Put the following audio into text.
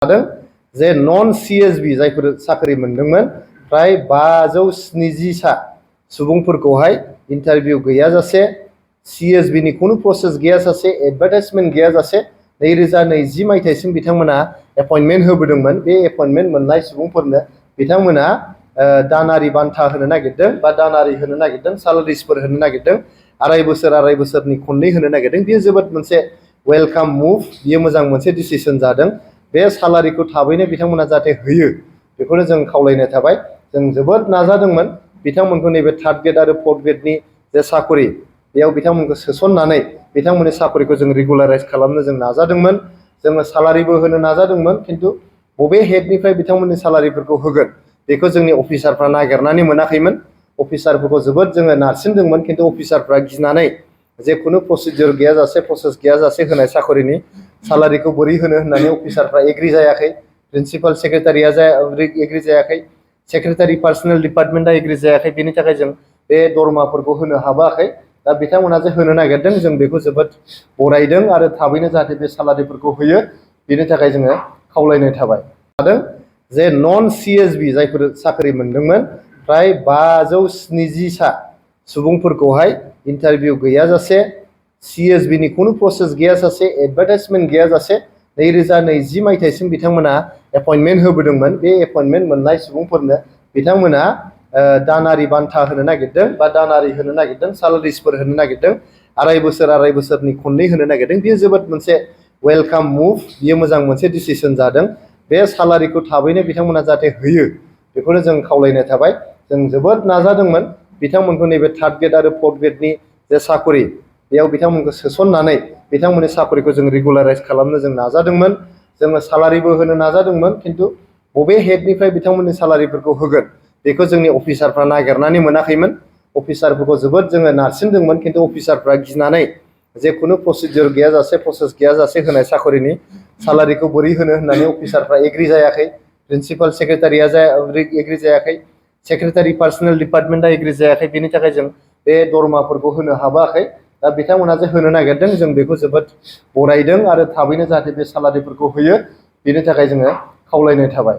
जे नन CSB जायफोर साख्रि मोनदोंमोन फ्राय 570सा सुबुंफोरखौहाय इन्टारभिउ गैयाजासे CSB नि खुनु प्रसेस गैयाजासे एडभार्टाइजमेन्ट गैयाजासे 2020 मायथाइसिम बिथांमोना एपइन्टमेन्ट होबोदोंमोन। बे एपइन्टमेन्ट मोननाय सुबुंफोरनो बिथांमोना दानारि बान्था होनो नागिरदों बा दानारि होनो नागिरदों, सालारिसफोर होनो नागिरदों, आराय बोसोरनि खननै होनो नागिरदों। बेयो जोबोद मोनसे वेलकाम मुभ, बियो मोजां मोनसे डिसिसन जादों। बे सालारिखौ थाबैनो बिथांमोना जाहाथे होयो बेखौनो जों खावलायनाय थाबाय। जों जोबोद नाजादोंमोन बिथांमोनखौ नैबे थार्ड ग्रेड आरो फर्थ ग्रेडनि जे साकरि बेयाव बिथांमोनखौ सोसननानै बिथांमोननि साकरिखौ जों रेगुलाराइज खालामनो जों नाजादोंमोन। जोङो सालारिबो होनो नाजादोंमोन, खिन्थु बबे हेडनिफ्राय बिथांमोननि सालारिफोरखौ होगोन बेखौ जोंनि अफिसारफ्रा नागिरनानै मोनाखैमोन। अफिसारफोरखौ जोबोद जोङो नारसिनदोंमोन, खिन्थु अफिसारफ्रा गिनानै जे खुनु प्रसिडियर गैयाजासे प्रसेस गैयाजासे होनाय साकरिनि सालारिखौ बोरै होनो होननानै अफिसारफ्रा एग्रि जायाखै, प्रिन्सिपाल सेक्रेटारिया एग्रि जायाखै, सेक्रेटारि पार्सनेल डिपार्टमेन्टआ एग्रि जायाखै। बेनि थाखाय जों बे दरमाफोरखौ होनो हाबोआखै। दा बिथांमोना जे होनो नागिरदों जों बेखौ जोबोद बरायदों आरो थाबैनो जाहाथे बे सालारिफोरखौ होयो बेनि थाखाय जोङो खावलायनाय थाबाय। जे नन CSB जायफोर साख्रि मोनदोंमोन फ्राय 570सा सुबुंफोरखौहाय इन्टारभिउ गैयाजासे CSB नि खुनु प्रसेस गैयाजासे एडभार्टाइजमेन्ट गैयाजासे 2020 मायथाइसिम बिथांमोना एपइन्टमेन्ट होबोदोंमोन। बे एपइन्टमेन्ट मोननाय सुबुंफोरनो बिथांमोना दानारि बान्था होनो नागिरदों बा दानारि होनो नागिरदों, सालारिसफोर होनो नागिरदों, आराय बोसोरनि खननै होनो नागिरदों। बेयो जोबोद मोनसे वेलकाम मुभ, बियो मोजां मोनसे डिसिसन जादों। बे सालारिखौ थाबैनो बिथांमोना जाहाथे होयो बेखौनो जों खावलायनाय थाबाय। जों जोबोद नाजादोंमोन बिथांमोनखौ नैबे थार्ड ग्रेड आरो फर्थ ग्रेडनि जे साकरि बेयाव बिथांमोनखौ सोसननानै बिथांमोननि साकरिखौ जों रेगुलाराइज खालामनो जों नाजादोंमोन। जोङो सालारिबो होनो नाजादोंमोन, खिन्थु बबे हेडनिफ्राय बिथांमोननि सालारिफोरखौ होगोन बेखौ जोंनि अफिसारफ्रा नागिरनानै मोनाखैमोन। अफिसारफोरखौ जोबोद जोङो नारसिनदोंमोन, खिन्थु अफिसारफ्रा गिनानै जे खुनु प्रसिडियर गैयाजासे प्रसेस गैयाजासे होनाय साकरिनि सालारिखौ बोरै होनो होननानै अफिसारफ्रा एग्रि जायाखै, प्रिन्सिपाल सेक्रेटारिया एग्रि जायाखै, सेक्रेटारि पार्सनेल डिपार्टमेन्टआ एग्रि जायाखै। बेनि थाखाय जों बे दरमाफोरखौ होनो हाबोआखै। दा बिथांमोना जे होनो नागिरदों जों बेखौ जोबोद बरायदों आरो थाबैनो जाहाथे बे सालारिफोरखौ होयो बेनि थाखाय जोङो खावलायनाय थाबाय।